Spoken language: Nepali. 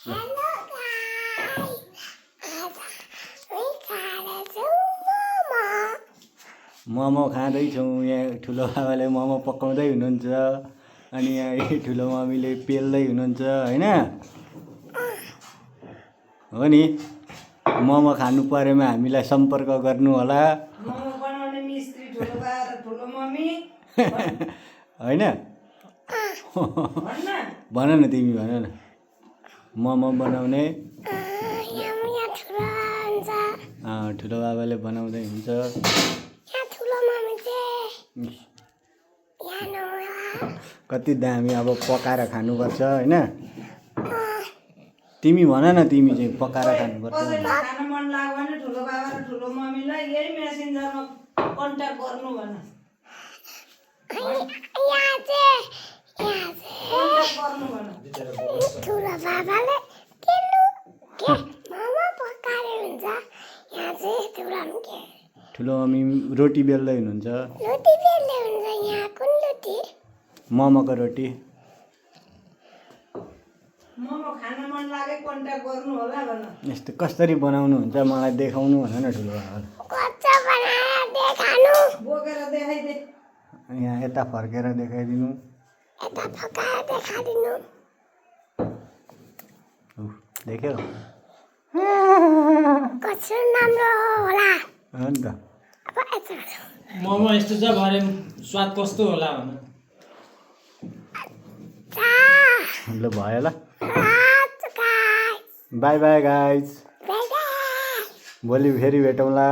Hello guys momo खाँदैछौँ। यहाँ ठुलो बाबाले मोमो पकाउँदै हुनुहुन्छ अनि यहाँ ठुलो मम्मीले पेल्दै हुनुहुन्छ होइन हो नि। मोमो खानु परेमा हामीलाई सम्पर्क गर्नु होला मोमो बनाउने मिस्त्री ठुलो बा र ठुलो मम्मी होइन। भन्न भन न तिमी भन न। मोमो बनाउने ठुलो बाबाले बनाउँदै हुन्छ। कति दामी अब पकाएर खानुपर्छ होइन। तिमी भन न तिमी चाहिँ पकाएर खानुपर्छ। कसैलाई खान मन लाग्यो भने ठुलो बाबा र ठुलो मम्मीलाई यही मेसेन्जरमा कन्ट्याक्ट गर्नु भन। कन्ट्याक्ट गर्नु भन। ठुलो बाबाले मोमो पकाएर हुन्छ। यहाँ चाहिँ ठुलो मम्मी रोटी बेल्दै हुनुहुन्छ। रोटी बेल्दै हुन्छ। यहाँ कुन रोटी? मोमोको रोटी। मोमो खान मन लागे कन्ट्याक्ट गर्नु होला भन। यस्तो कसरी बनाउनु हुन्छ मलाई देखाउनु भन न ठुलो बाबाले। कच्चा बनाएर देखानु। बोकेर देखाइदे। यहाँ यता फर्केर देखाइदिनु। यता फकाएर देखाइदिनु। देख्यौ कस्तो राम्रो होला। हो नि त। अब यता मोमो यस्तो छ भरे स्वाद कस्तो होला भन। ल भयो ल। By by guys. भोलि फेरि भेटौँला।